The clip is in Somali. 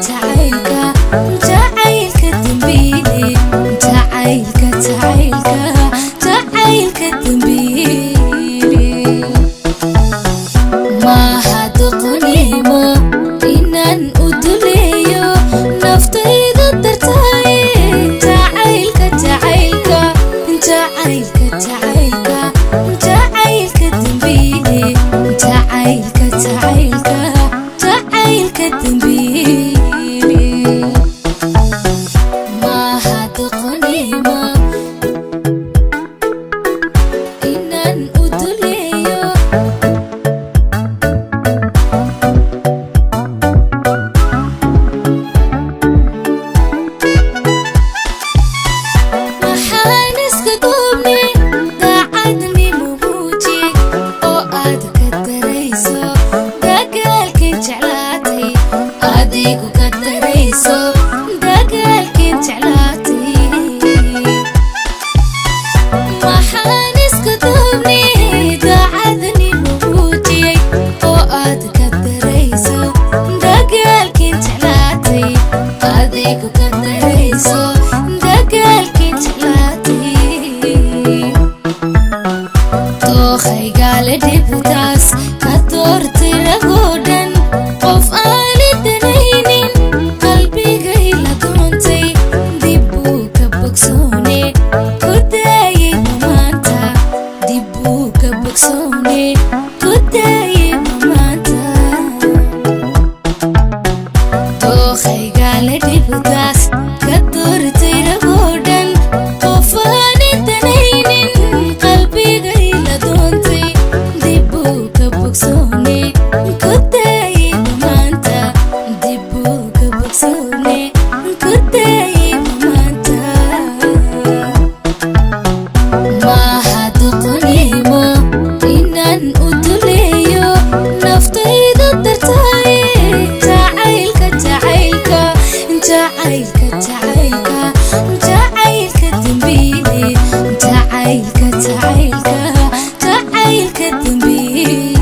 Jacaylka, jacaylka dambiile, jacaylka, jacaylka, jacaylka dambiile. Maaha doqonimo inaan u duleeyo naftayda dartaye. Jacaylka, jacaylka, jacaylka, jacaylka, jacaylka dambiile, jacaylka, jacaylka, jacaylka dambiile. Maaha doqonimo inaan u duleeyo. Maxaan iska duubni daacadnimo muuji oo aad ka darayso dagaalkii jeclaatay, adigu ka darayso dagaalkii jeclaatay. Maxaan iska duubni daacadnimo muujiyey oo aad ka darayso dagaalkii jeclaatay, adigu ka darayso dagaalkii jeclaatay. Dookhaygaale dhibtaas ka doortay ragoo dhan, qof aani danaynin qalbigay la doontay, dib buu ka bogsoone ku daayay maanta, dib buu ka bogsoone ku daayay maanta. Dookhaygaale dhibtaas ka doortay ragoo dhan, qof aani danaynin qalbigay la doontay, dib buu ka bogsoone ku daayay maanta, dib buu ka bogsoone ku daayay maanta. Maaha doqonimo inaan u duleeyo naftayda dartaye. Jacaylka, jacaylka, jacaylka, jacaylka, jacaylka dambiile, jacaylka, jacaylka, jacaylka dambiile.